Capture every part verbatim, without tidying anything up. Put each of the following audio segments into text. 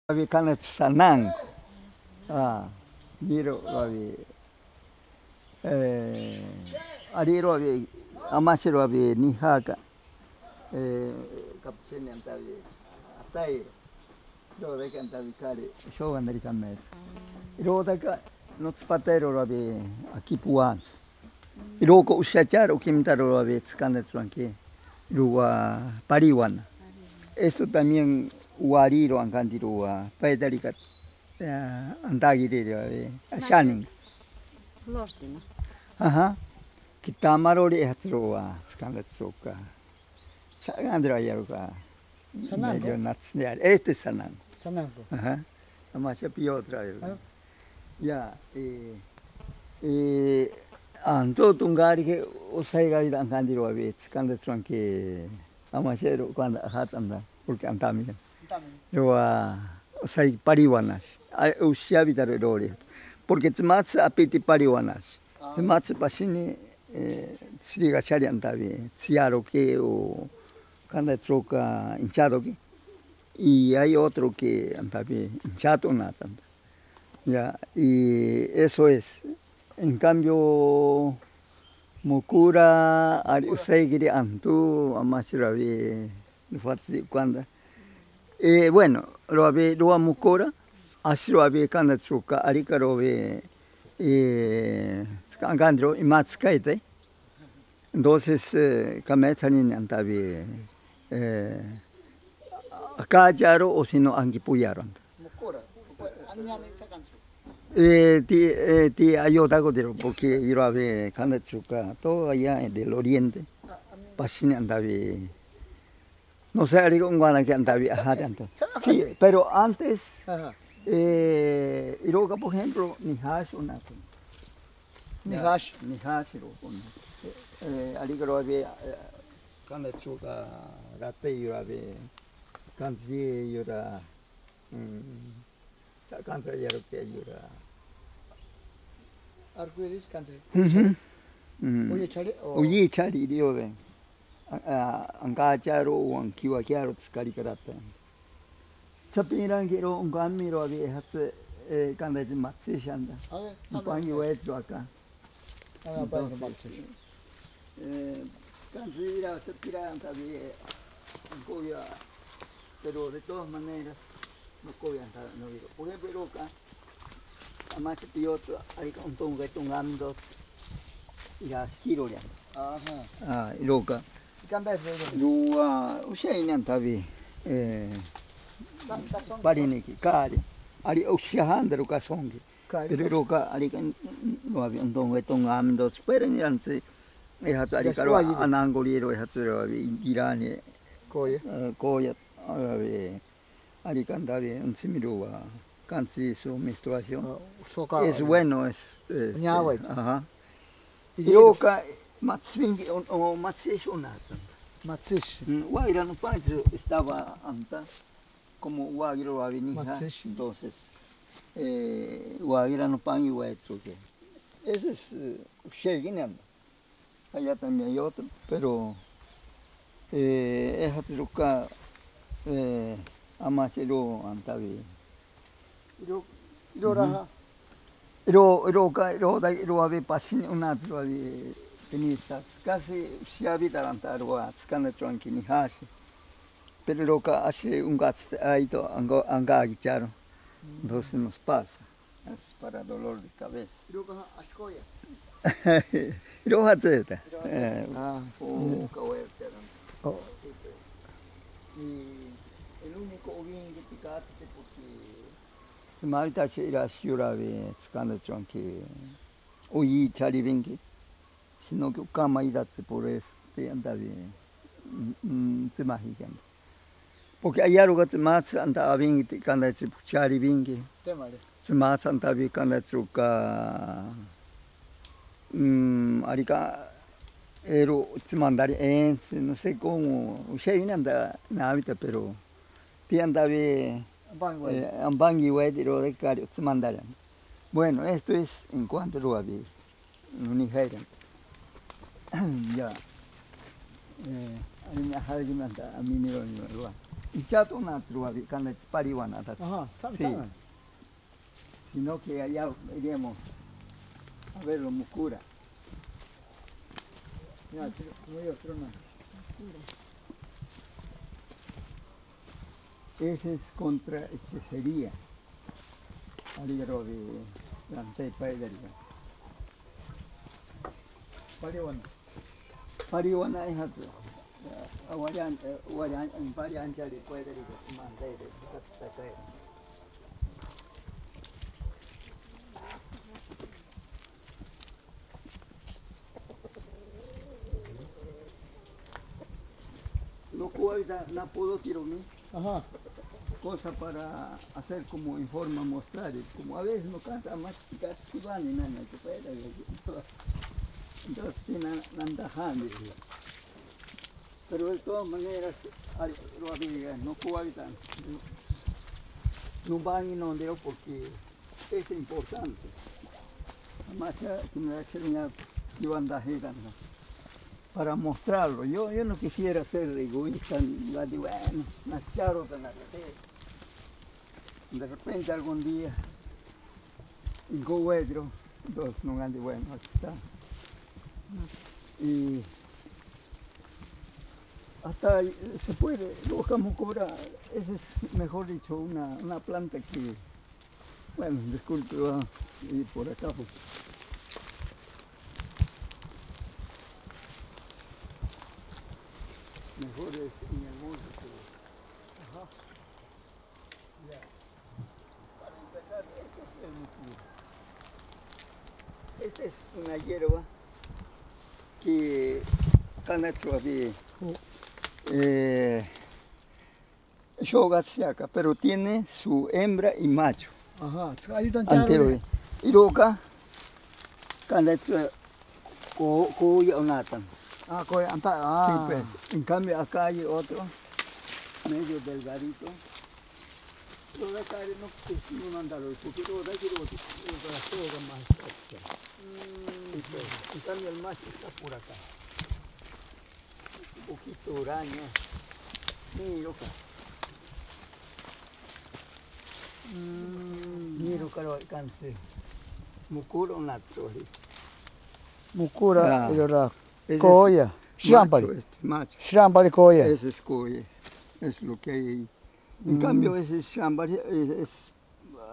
Abi kanetsu sananko. Ah, niro abi, eh, ari ro abi, amashi ro abi nihaka. Eh, kapucheni antabi atairo. Ro deka antabi kari, shoga nari kametsu. Ro deka no tsipatero ro abi akipuanza. Iroko ushacharo ukimtaro ro abi tsikanetsu anke. Ro wa pariwana. Esto también wariro ankanti ro wa paetarika, eh, antagiri ro abi ashanin. Flor, ¿no? Ajá. Kitamaro ri ehatsiro wa tsikanetsu ka. Sakandra yaruka. Sananko. Medio natsnear. Este sananko. Sananko. Ajá. Amacha pi otra vez. Ah. Ya, eh, eh, anto tungari ke osai gari dan kandiro a veces, cuando tranque, amachero, cuando ajatanda, porque antamia. Antamia. Yo a osai pariwanas. A usia vitaro rori. Porque tmatsa apiti pariwanas. Ah. Tmatsa pasini, eh, tsiriga chari antavi, tsiaroke o kanda troka hinchadoke. Y hay otro que antavi hinchado nada. Ya, y eso es. En cambio, mukura, ari usaigiri antu, amashiravi, lufatsi, cuando. Eh, bueno, ro abi, ro mukura, asi ro abi kanda tsuka, arika ro abi, eh, skangandro, imatskaite. Entonces, eh, kametsanin antabi, eh, akacharo o sino angipuyaro anta. Mukura, anyani tsakansu. Eh, ti, eh, ti ayota kotiro, porque iro abi kanda tsuka, todo allá del oriente. Pasini antabi. No sé, ari ko ungwana ke antabi, ajá, tanto. Sí, pero antes, ajá, eh, iroka, por ejemplo, nihash una. Nihash. Nihash ro una. Eh, ari ko ro abi, eh, kanda tsuka, rate yura abi, kansi yura, mm, Sa kansa yaro ke yura. Arcoiris kansa. Mhm. Mm. Oye, chale, o- Oye, chale, dio, ven. A, a, anka charo, o ankiwa kiaro, tskari karata. Sapinirang kiro, unkamiro, abi, hatse, eh, kanda de matse shanda. A ver, sabe. Umpangi wetro aka. Ah, entonces, eh, kansi ira, se tira, antabi, eh, koya, pero de todas maneras, no koya, anta, no digo. Por ejemplo, roka, amache piotro, ari ka untonga, tongami dos, ira, skiro, ya. Ajá. Ah, roka. Sikanda es de Rua, ushe ina antabi, eh, pariniki, kari. Ari, ushe handa, roka songi. Pero roka, ari ka, no había un don, un don, ah, entonces, pero ni antes, eh, hatsa ari ka ro, anangori ro, eh, hatsa ro, abi, indirani. Koya. Eh, koya, abi, ari ka antabi, un simiruwa, kansi su menstruación. Ah, soka, es bueno, es, es, ajá. Y roka, matsvingi, o, o, matsish una. Matsish. Mm, waira no pancho estaba anta. Como wagira ro abi niha, entonces, eh, wagira no pan y wetsuke. Ese es, eh, ushe ginanda. Allá también hay otro, pero, eh, es hatse roka, eh, amache ro antabi. Iro, iro raha. Iro, iro ka, iro da, iro abi pasini una, iro abi tenista. Casi ushe abi taranta ro, tskanda tranquini hashi. Pero roka ashe ungatste aito ango, anga guicharo. Entonces nos pasa. Es para dolor de cabeza. Roka ashkoya. Roha tseta. Roha tseta. Eh, ah, o kawai tera. Oh. Y el único bien que te cate porque se me habita che ir a ciudad de tskanda tranquilo. Oye, chari vengi. Sino que ukama idatsi por eso, te antabi, mm, mm, tsimahi kanta. Porque ayaro ka tsimatsi anta abingi te kanda tsi puchari bingi. Temare. Tsimatsi antabi kanda tsuka, mm, arika ero tsimandari ense, no sé cómo, ushe inanda na habita, pero te antabi, ambangi wai, eh, ambangi wai de ro de kari tsimandari. Bueno, esto es en cuanto a lo abi. Nuni hairan. Ya. Eh, ani me hairan anta, ami ni lo ni lo. Chato natro, abi, kanda pariwana, that's, ajá, sí. Sino que allá iríamos a verlo, Mukura. Ya, otro, no hay otro, no. Ese es contra hechicería. Aligaro de Dante Pedro. Pariwan. Pariwan, I have to. Awarian, awarian, parian chari Pedro, Mante, Takai. No cuelga, no puedo tiro mi. Ajá. Cosa para hacer como informa, mostrar, y como a veces no canta más, casi van y nada, que puede, entonces tiene andajando. Pero de todas maneras, ay, lo había, no cuelga, no, no van y no deo porque es importante. Además, ya, que me va a hacer una, yo andajera, ¿no? Para mostrarlo. Yo, yo no quisiera ser egoísta, la de, bueno, más charo que la de, de repente algún día, en Covedro, dos, no grande, bueno, aquí está. Y hasta ahí se puede, lo como cobra, ese es, mejor dicho, una, una planta que, bueno, disculpe, va a ir por acá, pues. Mejor es en el monte, pero, ajá. Ya. Para empezar, esto es el motivo. Esta es una hierba que, kanda tsuabi, eh, shogatsiaka, pero tiene su hembra y macho. Ajá, ayudan. Antero, eh. Iroka, kanda tsua, ko, koya onatan. Ah, koya anta, ah. Sí, pues. En cambio, acá hay otro, medio delgadito. Roda kare no, no mandaron, porque roda quiero, roda más. Mm. Sí, pues. En cambio, el macho está por acá. Un poquito huraño. Miro acá. Mm. Miro acá lo alcance. Mukura natro. Mukura, ah, ese es koya. Shirampari. Macho, este, macho. Shirampari koya. Ese es koya. Es lo que hay ahí. En cambio, ese shirampari es, es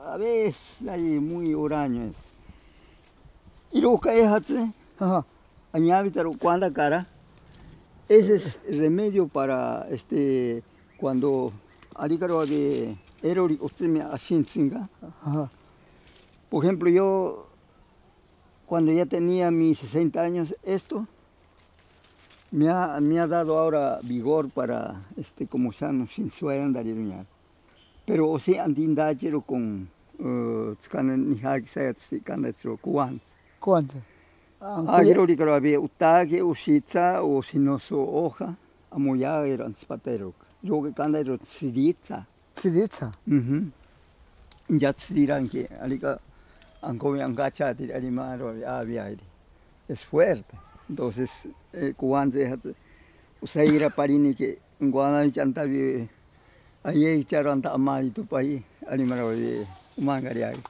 a veces ahí muy huraño es. Iroka ehatse, ajá, añavi taro cuanda cara. Ese es remedio para, este, cuando arikaro de erori otsime ashintsinga. Ajá. Por ejemplo, yo cuando ya tenía mis sesenta años, esto me ha, me ha dado ahora vigor para, este, como sano, shinsuayandariruña. Pero o sea, andindachero con, eh, tskana nihaki sayatsi kanda tsro kuwants. Kuwants. Ah, ah, quiero rico había utaje, o shitsa, o sinoso hoja, amoya era antspatero. Yo que kanda ero tsiritsa. Tsiritsa. Mhm. Ya tsiriranke, alika, anko angacha, arimaro, había aire. Es fuerte. Entonces, eh, kuwants, usaira parini que, nguana chantabi, aye charo anta amari tu pai, arimaro, umangari ai.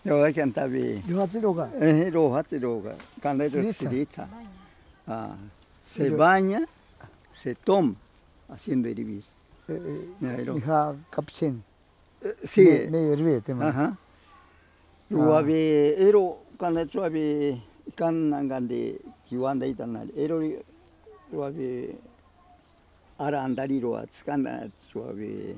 Yo que antabi. Rohatsi roka. Eh, rohatsi roka. Kanda ero tsiritsa. Tsiritsa. Ah, se baña, se toma, haciendo hervir. Eh, eh, ya, ero. Mija kapchen. Eh, sí. Me, me hervir, tema. Ajá. Ah. Ruabe, ero, kanda ruabe, kan nangande, kiwanda itanal. Ero, ruabe, ara andari roats, kanda ruabe,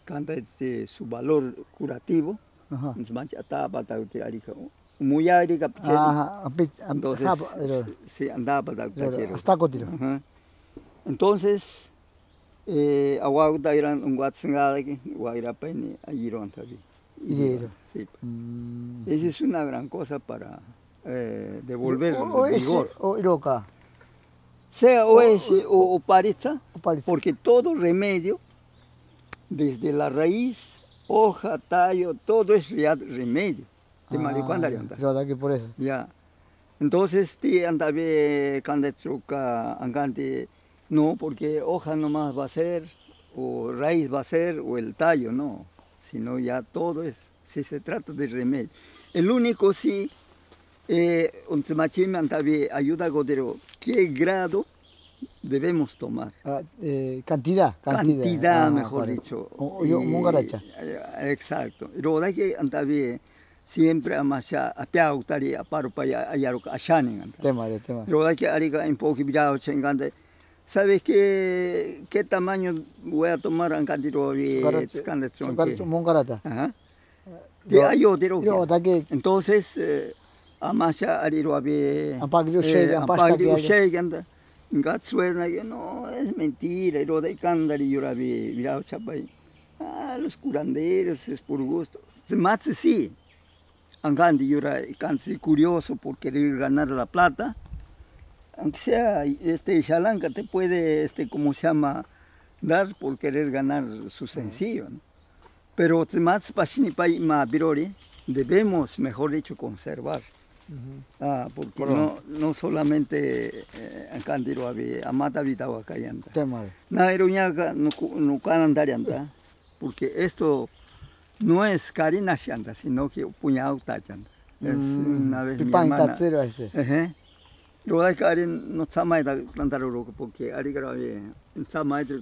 kanda este, su valor curativo. Ajá. Entonces, mancha atapa, tauti, arika, Muyari kapicheri. Ajá, api-, am-, entonces, sapo, ero. Sí, andaba da ero, kachero. Hasta kotiro. Ajá. Entonces, eh, aguauta iran un guatsingada que, guaira peni, ayiro antabi. Ayiro. Sí. Mm. Esa es una gran cosa para, eh, devolver o, o el vigor. Ese, o iroka. Sea o, o ese, o, o paritsa, o paritsa, porque todo remedio, desde la raíz, hoja, tallo, todo es ya remedio. Te mari kwanda rianta. Yo da que por eso. Ya. Entonces, ti antabe kanda tsuka angante, no, porque hoja nomás va a ser, o raíz va a ser, o el tallo, no, sino ya todo es, si se trata de remedio. El único sí, eh, ontsima chime antabi ayuda godero, ¿qué grado debemos tomar? Ah, eh, cantidad, cantidad. Cantidad, ah, mejor dicho. O, yo, y, mongaracha. Eh, exacto. Ro da que antabi siempre amasha apia utari aparo pa ya, ayaro ka ashanin anta. Tema de tema. Ro da que ariga un poco virado chengante. ¿Sabes qué, qué tamaño voy a tomar? Ankantiro vi, mongaracha, mongaracha. Ajá. Te ayo, te rokia. Entonces, eh, amasha ari ro abi, ampakiro shei, ampakiro shei, anda. Ngatsuena, no, es mentira, ro da ikandari yurabi, virao chapai. Ah, los curanderos, es por gusto. Tsimatsi sí. Ankanti yura, ikantsi curioso por querer ganar la plata. Aunque sea, este, shalanka te puede, este, ¿cómo se llama? Dar por querer ganar su sencillo, ¿no? Pero tsimatsi pashini pai ma birori, debemos, mejor dicho, conservar. Ah, porque no, no solamente, eh, ankantiro abi, amata vitawa kayanta. Tema. Na iruñaka no ku-, no kanantarianta, porque esto no es karina shanta, sino que puñado tachanta. Es una vez mi hermana. Ejé. Ro da que ari no tsamaita tantaruro, porque ari karo abi, tsamaita,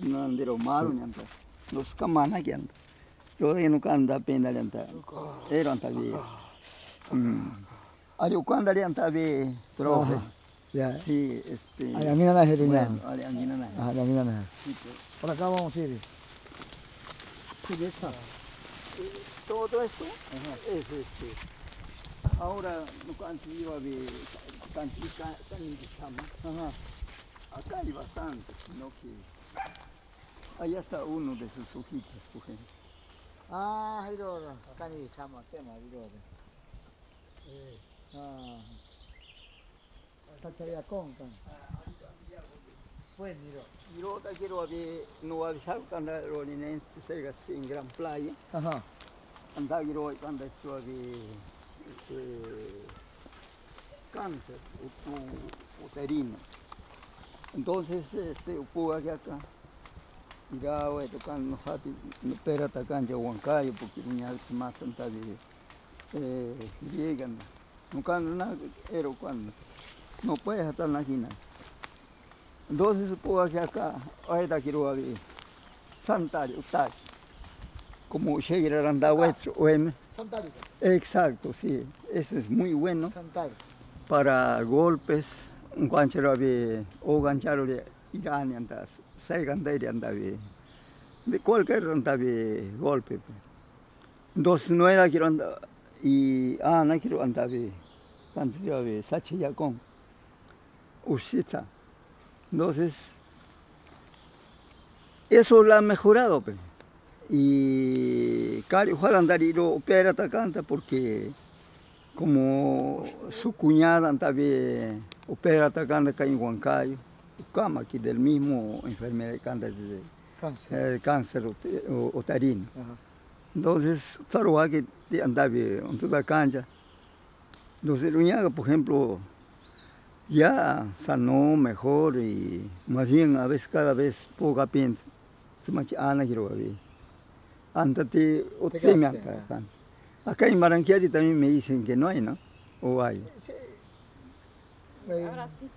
nandero maru ñanta. Nos kamana kianta. Ro da que no kanda penda ñanta. Ero anta vi. Mm. Ari ukanda ñanta vi, profe. Ajá. Ya. Sí, este. Ari anginana heri na. Bueno, ari anginana. Ah, ari anginana. Sí, pues. Por acá vamos a ir. Sí, de hecho. Todo esto es este. Ahora, no consigo de cantidad, tan. Ajá. Acá hay bastante, sino que ahí está uno de sus hojitas, por ejemplo. Ah, ahí lo, acá ni chama, tema, ahí lo. Eh. Ah. Tachayakon kan. Buen, miro. Miro, takiro abi, no abi, sal kanda ro ni nen, este, cerca, en Gran Playa. Ajá. Anda kiro kanda esto abi, este, cáncer, u-, u-, uterino. Entonces, este, upuga que acá. Mira, we, tocan, no fati, no pera tacan ya Huancayo, porque uña más tanta de, eh, llegan. No can na, ero cuando. No puede estar aquí nada. Entonces, supongo que acá, ahí está, quiero abrir. Santari, utari. Como Shegira Randa Wetsu, O M. Santari. Exacto, sí. Eso es muy bueno. Santari. Para golpes, un ganchero de, o ganchero de Irán, antas, seis ganderia andavi. De cualquier andavi golpe. Entonces, no era quiero andar, y, ah, no quiero andar, tanto yo, sachi ya con. Usita. Entonces, eso la ha mejorado, pe. Y kari, ojalá andar y lo opera ta canta, porque como su cuñada también opera ta canta acá en Huancayo, Ukama, que del mismo enfermedad canta de, cáncer, eh, cáncer ut-, u-, uterino. Ajá. Entonces, tsaruwa que te andaba en toda cancha. Entonces, Luñaga, por ejemplo, ya sanó mejor y más bien a veces cada vez poca piensa. Se mancha ana quiero ver. Anda te otseme anta. Acá en Barranquilla también me dicen que no hay, ¿no? ¿O hay? Sí, sí. Ahora sí.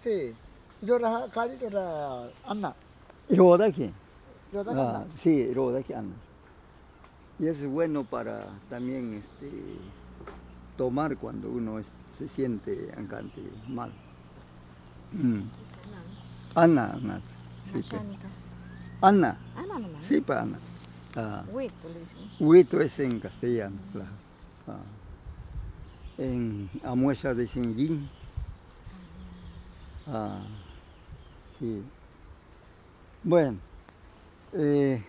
Sí. Yo la cari, yo la Ana. Yo de aquí. Yo de aquí. Ah, sí, yo de aquí, Ana. Y es bueno para también, este, tomar cuando uno es-, se siente ancante mal. Mm. Ana, Ana. Sí, pe. Ana. Ana nomás. Sí, pa Ana. Ah. Huito le dicen. Huito es en castellano, claro. Ah. En Amuesa de Senguín. Ah, sí. Bueno, eh,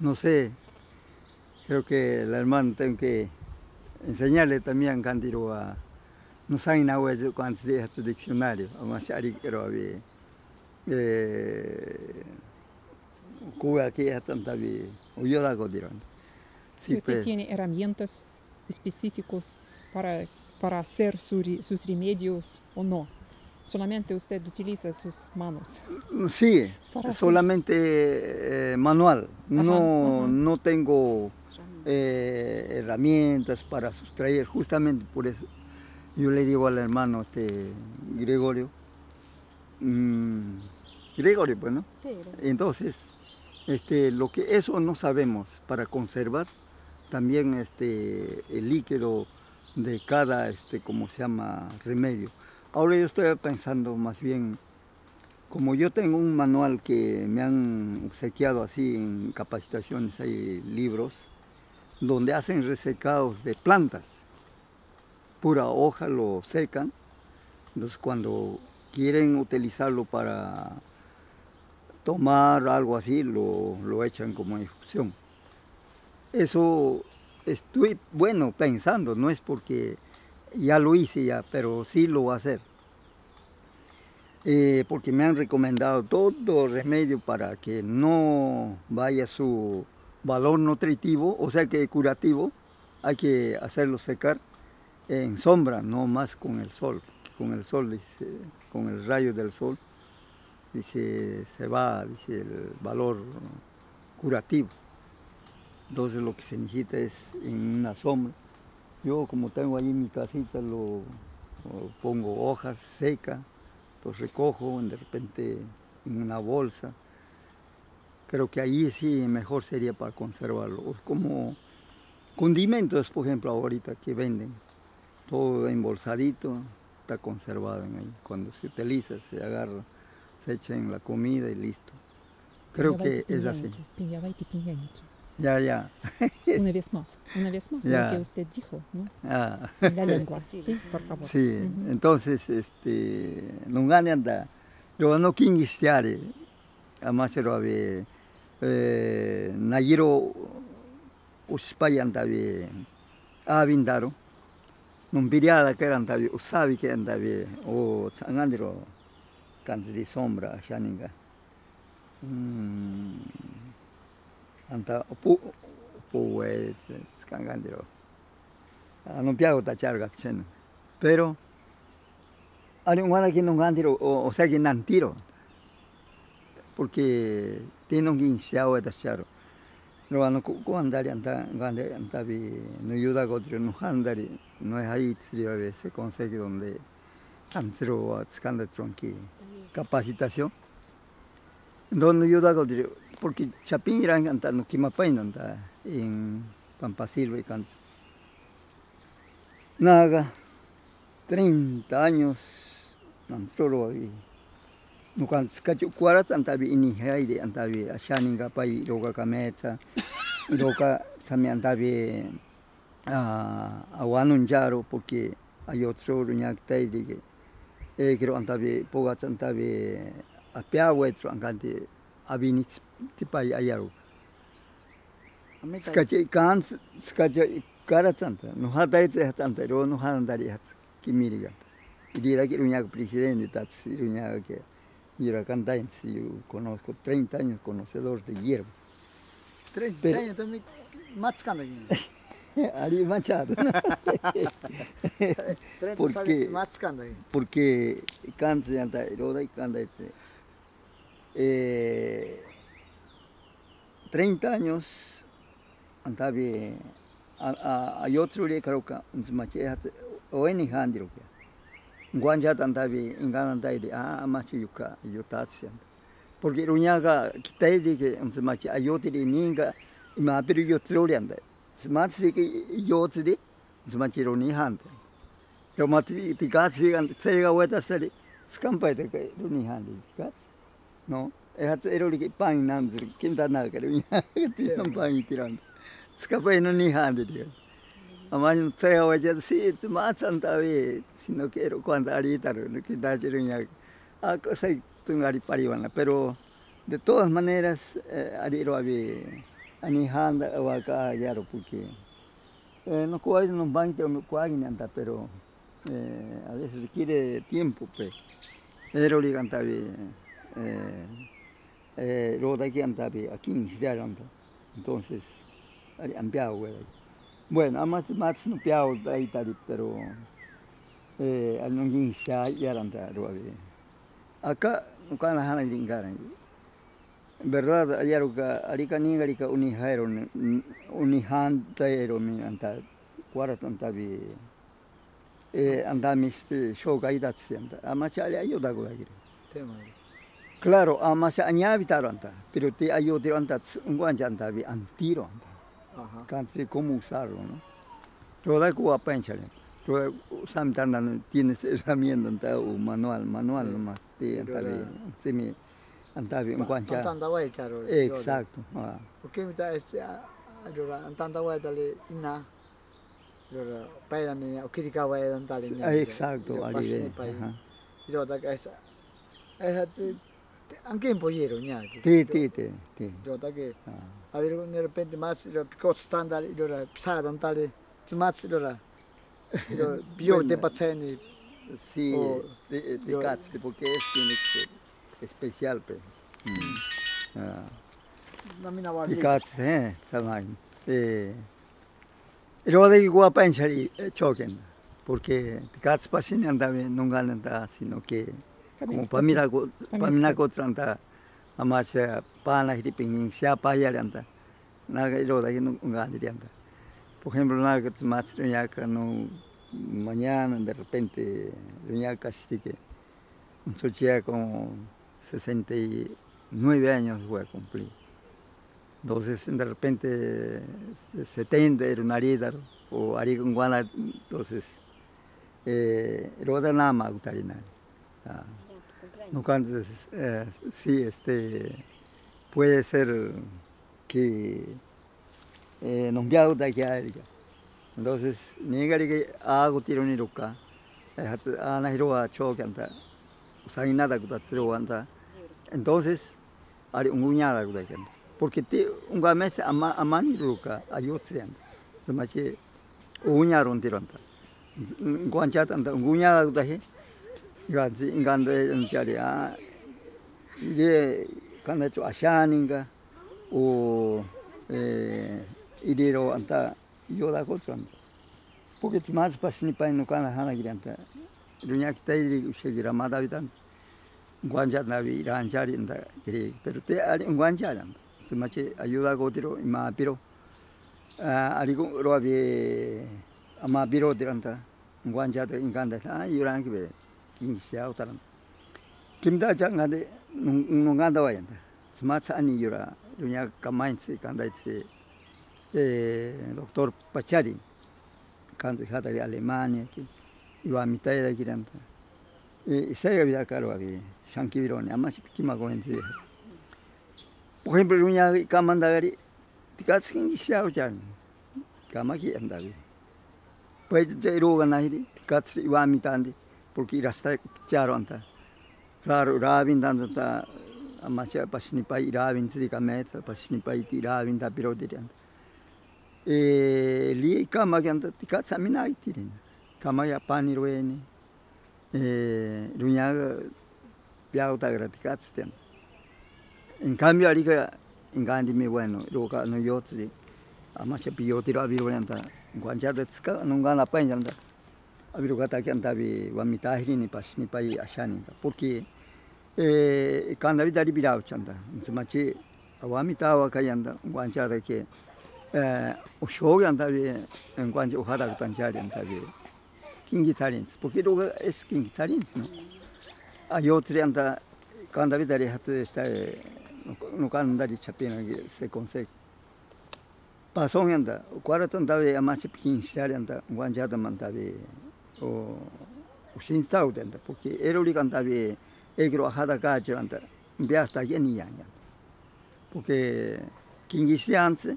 no sé, creo que la hermana tengo que enseñarle también cantiro a, no sabe na wezi cuántos días tu diccionario, a más ari quiero a ver, eh, cuba que ya tanta vi, o yo la godiro. Si usted tiene herramientas específicos para, para hacer su re-, sus remedios o no. Solamente usted utiliza sus manos. Sí, para hacer solamente, eh, manual. Ajá, no, ajá. No tengo, eh, herramientas para sustraer. Justamente por eso yo le digo al hermano, este, Gregorio, mm, Gregorio, pues, ¿no? Sí, Gregorio. Entonces, este, lo que eso no sabemos para conservar, también, este, el líquido de cada, este, ¿cómo se llama? Remedio. Ahora yo estoy pensando más bien, como yo tengo un manual que me han obsequiado así en capacitaciones, hay libros, donde hacen resecados de plantas, pura hoja lo secan, entonces cuando quieren utilizarlo para tomar algo así, lo, lo echan como infusión. Eso estoy, bueno, pensando, no es porque ya lo hice ya, pero sí lo voy a hacer. Eh, porque me han recomendado todo remedio para que no vaya su valor nutritivo, o sea que curativo, hay que hacerlo secar en sombra, no más con el sol, porque con el sol, dice, con el rayo del sol, dice, se va, dice, el valor curativo. Entonces lo que se necesita es en una sombra. Yo como tengo ahí mi casita, lo, lo pongo hojas secas, lo recojo de repente en una bolsa. Creo que ahí sí mejor sería para conservarlo. O como condimentos, por ejemplo, ahorita que venden, todo embolsadito, está conservado en ahí. Cuando se utiliza, se agarra, se echa en la comida y listo. Creo que es así. Ya, ya. Una vez más, una vez más, lo que usted dijo, ¿no? Ah. En la lengua, sí, por favor. Sí, entonces, este, nungani anta, lo no kingi stiare, amase lo ave, eh, nayiro uspai anta ave, avindaro, numpiriada kera anta ave, usabi kera anta ave, o tsangandiro, kanti di sombra, shaninga. Mm, anta opu, opu we, tskangandiro. Ano piago ta charga cheno. Pero, ari wana ki no ngandiro, o, o sea ki nantiro. Porque tino ki insiao eta charo. Pero ano ku, ku andari anta, ngandari anta bi, no yuda kotri, no handari, no es ahí, tsi, a veces, consejo donde, antsiro, tskanda tronki, capacitación. Donde yo dago dire, porque chapin irán canta no kimapain nanta en Pampa Silva y canta. Naga, treinta años, nan troro y no kan skachu kuara tanta bi ini hai de anta bi ashaninga pai roga kameta, roga sami anta bi a, awanun yaro, porque ayotro ruñak tairige, e, kiro antabe, poga antabe, apia wetro ankante, abini tipai ayaro. Skache kan, skache kara tanta, no hataite hatanta, ro no handari hat, kimiriga. Irira ki ruñak presidente, tats, ruñak ke. Yura kantainsi, yo conozco treinta años conocedor de hierba. Treinta años también, machkanda. Ari machado. Treinta años machkanda. Porque kansi anta roda y kanda este. Eh, treinta años antabi a, a, ayotsurie karoka, ntsmache hat, oeni handiroke. Ngwanja tantabi, ingana tairi, a, amachi yuka, yotatsi anta. Porque ruñaga kitairi ke, ntsmache ayotiri ninga, ima pero yotsuri anta. Ntsmatsi ke yotsiri, ntsmache roni hanta. Roma ti, tikatsi, tsega weta sari, tskampai te ke roni handi, tikatsi. No, e hatse ero riki pain nan, kinta na kero, ti nan pain tirando. Tskampai no ni handi dio. Amani no tsega weta, si, matsan tavi, sino que ero cuando arita, no kinta chiruña. A cosa tungari parivana, pero de todas maneras, eh, ari ro avi, ani handa, waka, yaro, porque, eh, no kuai, no banque, no kuai, ni anda, pero Eh, a veces requiere tiempo, pues. Ero ri kantabi, eh, eh, ro daki antabi, aquí ni siquiera anda. Entonces, ari ampiao, güey. Bueno, amas, más no piao, ahí tal, pero, Eh, anonkin sha yaranta ruabe. Aka, ukana hana ringaran. Verdad, ayaruka, arika ningarika unijairo, unijantairo mi anta, kuara tantabi. Eh, anda misti shoka idatsi anda. Ama chale ayuda gulagire. Tema. Claro, ama cha añavi taro anda. Pero te ayudiro anda, ts-, ungwan cha anda vi antiro anda. Ajá. Kanti cómo usarlo, ¿no? Roda ku apenchale. Roda usami tanda no tienes herramienta anda o manual, manual nomás. Te anda vi, simi anda vi ungwan cha. Anda vai charo. Exacto. Ah. Porque mi ta este, ah, roda, anda vai dale ina. Lora, paira ni, okirikawa era ntale ni. Ah, exacto, ari de, ajá. Lora, esa, esa, anke pollero, ña. Ti, ti, ti, ti. Lora, que, a ver, de repente más, lora, picot standard, lora, pisada ntale, más, lora, lora, bio de patseni. Sí, de, de cat, porque es, tiene que ser especial, pe. Mm. Ah. Picats, eh, también. Eh, Rode ki guapa enchari, eh, choken. Porque kats pasini anda nunga nanda, sino que como pamina ko, pamina ko tranta, amacha pana hiri pingin, sia paya anda. Naga rode ki nunga anda. Por ejemplo, naga mats ruñaka no mañana de repente ruñaka shitike. Un sochia como sesenta y nueve años voy a cumplir. Entonces, de repente, setenta era una líder, o ari guana, entonces, eh, roda nama utarinari. Ah. No cantes, eh, sí, este, puede ser que, eh, nombiauta que hay. Entonces, ningari que hago tiro ni roca, eh, hat-, ana hiroa choque anta, usainada kutatsiro anta. Entonces, ari unguñada kudakenta. Porque te ungamese ama, amani ruka ayutsianta. Semachi uñaron tironta. Guanchatanta unguñada kudahi. Gansi ingande nchari a ide kanacho ashaninga o, eh, idiro anta yoda kotsanta. Porque tsimats pasini pai nukana hana kirianta. Ruñaki tairi ushekira mata habitantes. Guancha navi ranchari nda kiri. Pero te ari guancha nda. Tsimats ayuda kotiro ima piro. Ah, ari ku roavi ama piro tiranta. Guancha te inganda. Ah, yuranki be. King siau taranta. Kimda changande nunganda wayanta. Tsimats ani yura. Ruña kamaintsi kandaitsi. Eh, doctor Pachari. Kanto hijata de Alemania, que iba a mitad de aquí tanta. Eh, isaya vida caro a ver, shanki virone, ama si kima koen si. Por ejemplo, ruña kamanda gari, tikatsi kingi siao chan. Kama ki anda vi. Pues te ruga na hiri, tikatsi iba a mitad de, porque irasta charo anta. Claro, ravin tanta ta, amacha pasini pai ravin tsiri kametsa, pasini pai ti ravin ta piro tiri anta. Eh, li kama kianta tikatsi amina itiri. Kama ya pani rueni. Eh, ruña piauta gra tikatsi ten. En cambio, arika ingandi mi bueno, roka no yotsi. Amacha piyoti raviro anta. Guancha de tsika, nungana pai anta. Abiru kata ki anta bi wamita hirini pasini pai ashani ta. Porque, eh, kanda vida libirau chanta. Nsemachi awamita wa kayanta guancha de que, eh, ushogi anta bi, en guancha uhara kutanchari anta bi. Kingi tsarints. Porque luego es kingi tsarints, ¿no? Ayotri anta kanda vida ri hatu esta, eh, no, no kanda ri chapina que se consegue. Pason yanta, kuara tanta ve amache pikin shari anta, guanchata manta ve, o, o shin tau tanta, porque erori kanta ve, egro ajada kache anta, biasta yeni yang yanta. Porque kingi sianse,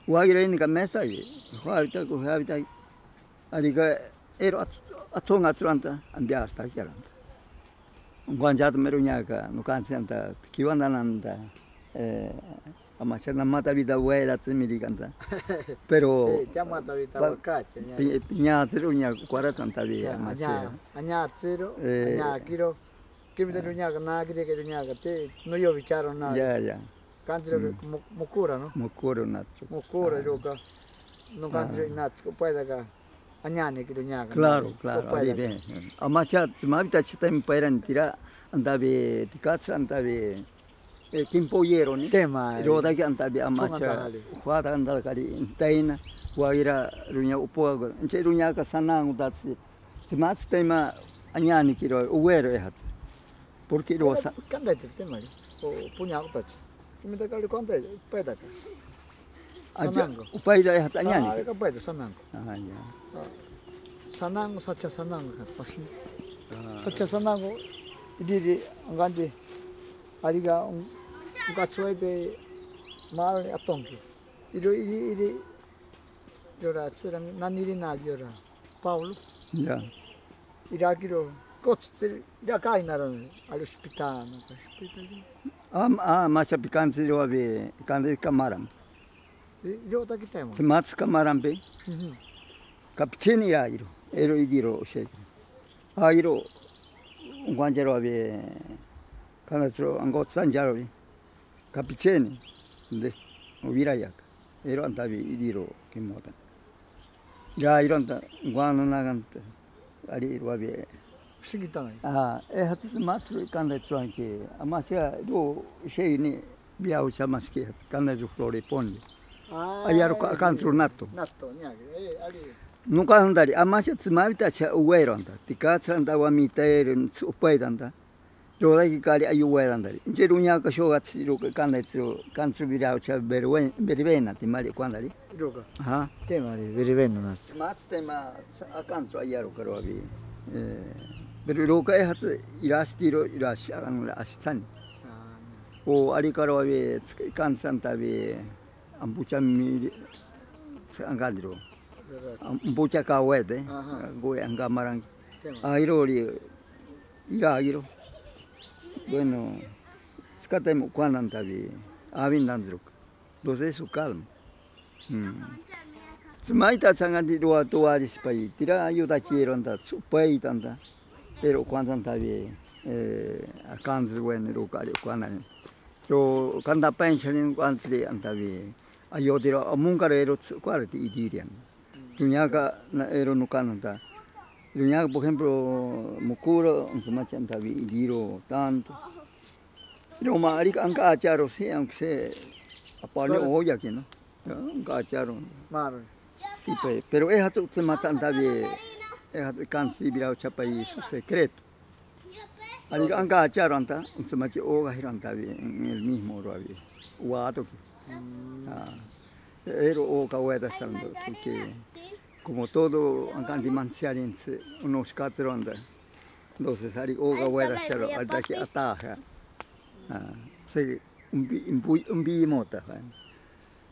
wagire ni kamesa ye, habita ko habita, arika ero at-, atsong atsranta, ambiasta kiaranta. Guanchata meruñaka, no kansianta, kiwanda nanta, eh, amacha namata vida buena tsimiri kanta. Pero, sí, ya mata vida pa-, wakache, ya. Pi-, piña tsiru ña kuara tanta vida, ya, amacha. Aña, aña tsiru, eh, aña kiro. Kimita, ah, ruñaka, na kiri ke ruñaka, te, no yo bicharo na. Ya, ya. Kanti ro, mm, mo-, mokura, ¿no? Mokura natsu. Mokura, ah, roka. No kanti ro, ah, natsu, ko puede acá. Añanekiro ña kanari. Claro, claro, ari ve. Amasia tsimawitacha time pairani tira, antawe, tikatsi antawe, eh, kimpoyeroni. Tema. Irotaki antawe amasia. Chonga tahali. Juata antakari inteina, wawira ruña upoako. Nche ruñaka sanango tatsi. Tsimatsi time añanekiro, uwero ehatsi. Porque rosa. Kantaitsi temari. O puña kutachi. Kimita kali kantaitsi, paitaka. Sanango. Upaita ehatsi añaneke. Ah, kapaita sanango. Ah, ya. Ah. Sanango, sacha sanango, pasi. Ah. Sacha sanango, iriri, anganti, ariga, un, un katsuete, mal, atonki. Iro, iri, iri, yora, tsura, naniri na, yora, Paulo. Ya. Irakiro, kotsitsiri, iraka inaro, al hospital, no, hospital. Am, ah, macha pikanti ro ave, kanti kamaram. Yo takitemo. Tsimatsi kamarampe. Mhm. Kapicheni ira iro, ero igiro oshe. Airo, ngwanjaro ave, kanatsiro, angotsanjaro ave. Kapicheni, des, uvirayaka. Ero antawe igiro kimota. Ira iro anta, ngwano naganta. Ari ruabe. Sikitai. Ah, ehatsi matsuru kanda tsuanke. Amasia ro sheini biau chamaske kanda ru flore ponle. Ah, ayaro ka, eh, kantru nato. Nato, nya, eh, ari. Nunca andari, amasia tsimawitacha uwero anta. Tikatsi anta wamitaere, upaita anta. Roraki kari ayuwerantari. Nche ruñaka shogatsi ro kandaitsi ro kantsiro biraucha beribena timari kwandari. Roka. Aha. Temari beribena nasi. Matsi tema akantsiro ayaro karo abi. Eh, pero roka ehatsi irasitiro irashi akan ashitsani. Ah. O ari karo abi kantsanta abi ampucha mi angandiro. Ampucha kawete. Aha. Go angamarang. Tema. Airo ri Ira, iro. Bueno, tsikataimo kwanantabi, abindantsiruk. Entonces, eso calma. Mm. Tsimaita tsanganti rua tuari sipai, tira ayuda quiero anta, tsupaita anta. Pero kwanantabi, eh, akantsir bueno, rukari kwanani. Ro kanda pencharin kwantsiri antabi, ayotiro amunkarero tsukwari ti idirian. Ruñaka na ero nukana ta. Ruñaka, por ejemplo, mukuro, ontsemachi antabi iriro tanto. Roma arika anka acharo, sí, aunque sea apale oya que no. Anka acharo. Maro. Sí, pe, pero ehatsi tsematsa antabi, ehatsi kansi birao chapai su secreto. Arika anka acharo anta, ontsemachi oga hiro antabi, en el mismo oro abi. Uatoki. Mm. Ah. Ero o kaweta sando, porque como todo anka anti mansiarintsi, unos cuatro anda. Entonces, ari o kaweta saro, ari taki ataja. Ah, se, un bi, un bi, un bi mota, ah.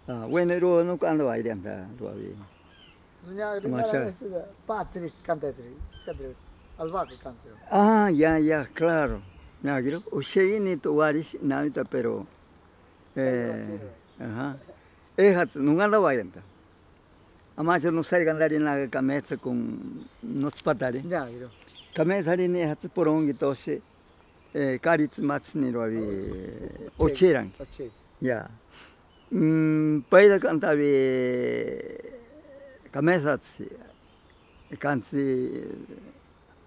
Ah, bueno, ero no cuando aire anda, lo había. Macha. Patsiri, kantatsiri, skatri, alba que kantsiro. Ah, ya, ya, claro. Nyagiro, o sheini to warish, namita, pero, eh, ajá. Ehatsi, nunganda wayanta. Amacho no sai gandari na kametsa con no tspatari. Ya, giro. Kametsa ri ne hatsi porongi toshi, eh, karitsi matsini ro abi ocheran. Oche. Ya. Mm, paida kantabi kamesatsi. Kantsi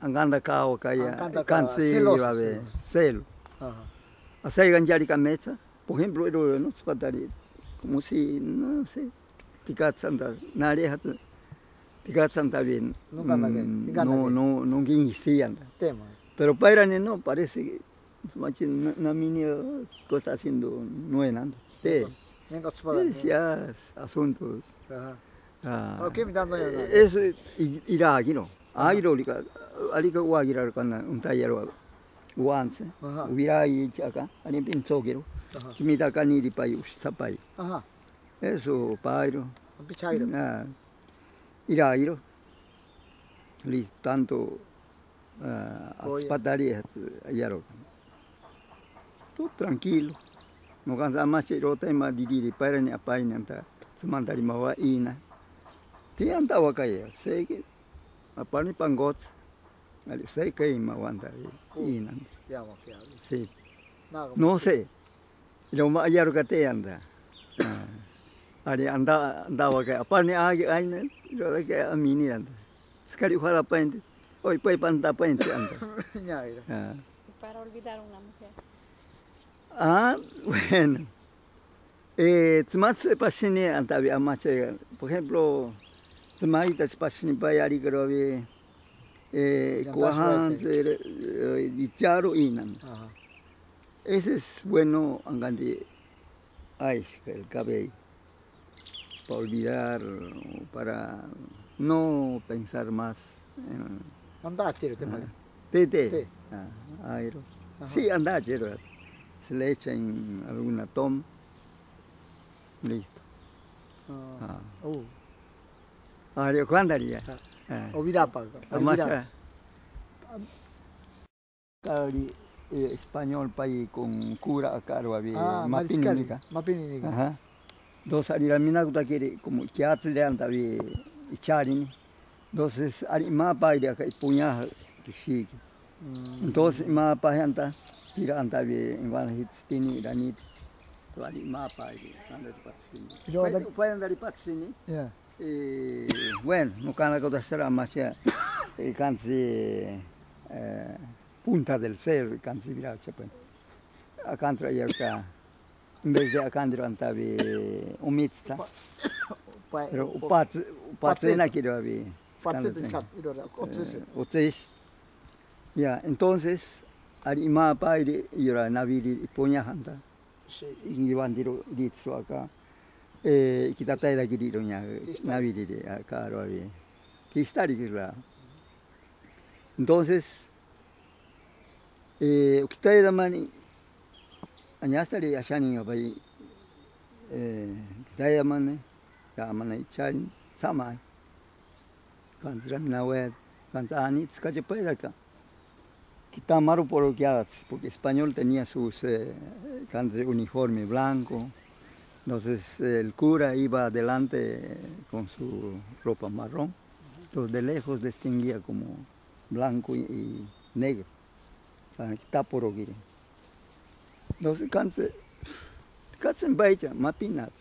anganda kawa kaya, anganda kawa, kantsi celoso, babe, celoso. Celo. Ajá. Asai ganjari kametsa. Por ejemplo, ero no tspatari, como si, no sé, tikatsanta, nare hat, tikatsanta bien. Nunca nadie, mm, nunca no, nadie. No, no, no existía. Tema. Pero pairani no, parece que, machi, na, na mini, ¿qué está haciendo? No es nada. Te, venga, venga, es ya asunto. Ajá. Ah, okay, mi tanto ya, eh, eso, i-, iraki, ¿no? Ajá. Airo, lika, alika, uagira, kana, un taller, uanse, ajá, ubirai, chaka, ari, pintsokiro. Ajá. Kimita, kaniri, pai, ushitsapai. Ajá. Eso, pairo. Ampichairo. Ah, irairo. Li, tanto, ah, oye, atspatari, ayaro. Todo tranquilo. No kansa amache ro tema didiri pairani apainanta. Tsimantari mawa ina. Ti anta wakaya. Sei que apani pangots. Ali sei que mawanta ina. Ya, ya. Sí. No sé. Lo ma ayaro kate anda. Ah. Ari anda, anda wakaya. Apani agi aina. Lo de que amini anda. Tsikari ojarapainte, oipai pantapainte anta. Ñairo. Ah. Para olvidar una mujer. Ah, bueno. Eh, tsimatsi pashini antabi amache. Por ejemplo, tsimaita pashini payari karabi, eh, kuahan, eh, icharo inan. Ajá. Ese es bueno, angandi, ay, el cabello. Para olvidar, para no pensar más. Anda, chero, te vale. Te, te. Ah, airo. Ajá. Sí, anda, chero. Se le echa en alguna toma. Listo. Ah. Ah. Oh. Ario, ¿cuándo haría? Ah. Ah. Olvidar, pa, olvidar. Amasha. Kari, eh, español pai con cura akaro abi, ah, mariscal, mapininika. Mapininika. Ajá. Entonces, ari raminakutakiri, como kiatsi de antabi icharini. Entonces, ari mapa iri aka ipuña kishiki. Mm. Entonces, mapa anta, tira antabi, en guanajitsitini, irani. To ari mapa iri, anda patsini. Yo, pai, pai andari patsini. Ya. Eh, bueno, no kana kota sera masha, eh, kansi, eh, Punta del Cerro, kansi vira chapen. Akantra yarka, en vez de akandiro antabi umitsa. Upa-, upa-, pero upa-, upats-, upatsena kiro abi. Upatsena chat, iro ra, eh, otsis. Otsis. Ya, entonces, ari mapa iri, iro ra nabiri ipuña anta. Sí. Iwandiro ditsro aka, eh, ikitataira kiriro ña, nabirire, aka aro abi. Kistari kirla. Entonces, eh, ukitaira mani, añastari ashani abai, eh, ukitaira mani, ya mani ichari, samai. Kansi ra minawet, kansi ani, tskache paidaka. Kitamaru poro kiadatsi, porque español tenía sus, eh, kansi uniforme blanco. Entonces, el cura iba adelante con su ropa marrón. Entonces, de lejos distinguía como blanco y, y negro. Ah, kitaporo kiri. Entonces, kansi, kansi baicha, mapinatsi.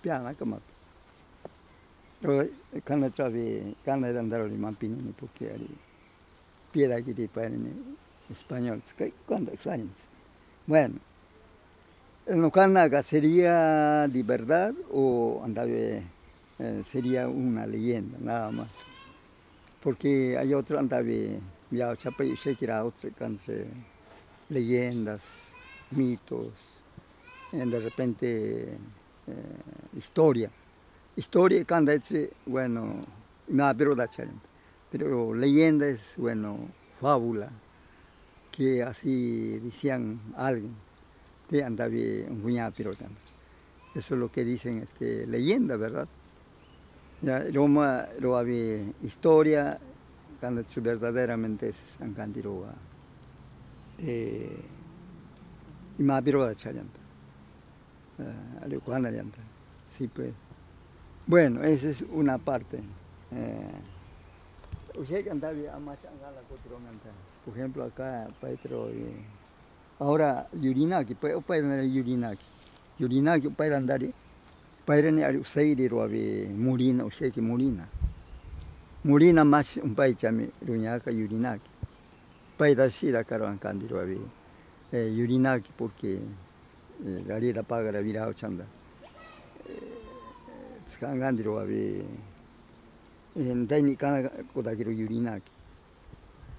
Piana kamapi. Pero, eh, kana chavi, kana dandaro de mampini, porque ari piedra que te ponen español. ¿Qué? ¿Cuándo exámenes? Bueno, no kana sería de verdad o andave, eh, sería una leyenda, nada más. Porque hay otro andave, ya chapa y se kira otro, entonces, leyendas, mitos, eh, de repente, eh, historia. Historia, kanda etsi, bueno, no, pero da charenta. Pero leyenda es, bueno, fábula, que así decían alguien. Te andabi unkuña pirota. Eso es lo que dicen, este, leyenda, ¿verdad? Ya, roma, roabi historia, kanda tsu verdaderamente es, ankandi roa. Eh, ima pirota chayanta. Eh, ale kwanarianta. Sí, pues. Bueno, esa es una parte. Eh, usted cantabi amacha angala kotiro nganta. Por ejemplo, acá, Petro, eh, ahora, yurinaki, pues, upairandari yurinaki. Yurinaki, upairandari. Upairani ari useiri roabi murina, useki murina. Murina más umpaichami ruñaka yurinaki. Upaira sira karo ankandi roabi, eh, yurinaki, porque, eh, rarira pagara vira ochanda. Eh, tska ankandi roabi, eh, ndaini kana kotakiro yurinaki.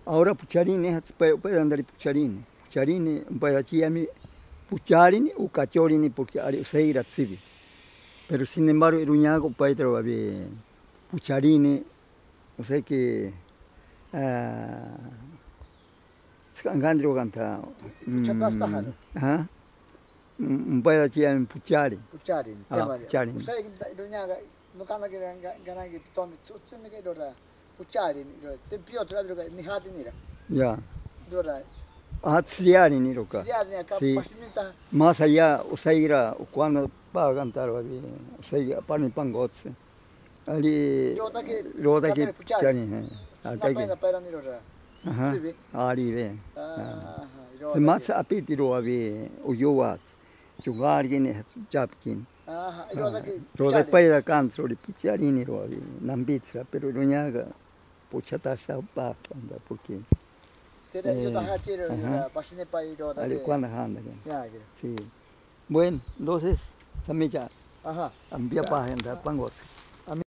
Ahora pucharini, upairandari pucharini. Pucharini, umpaira chiami pucharini, ukachorini, porque ari useira tsibi. Pero sin embargo, iruñako upaitaro abi pucharini, o sea que, ah, tska ankandi rokanta, mm, ajá. Mm, umpaira chiami puchari. Puchari, ah, puchari. O sea que iruñaka, no kana que gana que tomi, tsutsumi que dora. Pucharini, te piotra, nijati nira. Ya. Dora. Ah, tsiriarini roka. Tsiriarini, acá, sí. Pasinita. Más allá, usaira, cuando pagan tarwa, usaira, pani pangotse. Ari, rota que, rota que puchari, eh. Sina paina paira niro ra. Ajá. Sibi. Ari ve. Ah, ajá. Se matsa apiti ro abi, uyuwat. Chugargini, chapkin. Ajá. Rota que, rota paira kantro, ri pucharini ro abi, nambitsra, pero ruñaga. Pochatasha pa, anda, porque. Tera, eh, yo taha chero, ajá. Yora, pashine pa iro, ari, ta kwana handa, ya, kero. Sí. Bueno, entonces, samicha, ajá, ambia pa, anda, pango.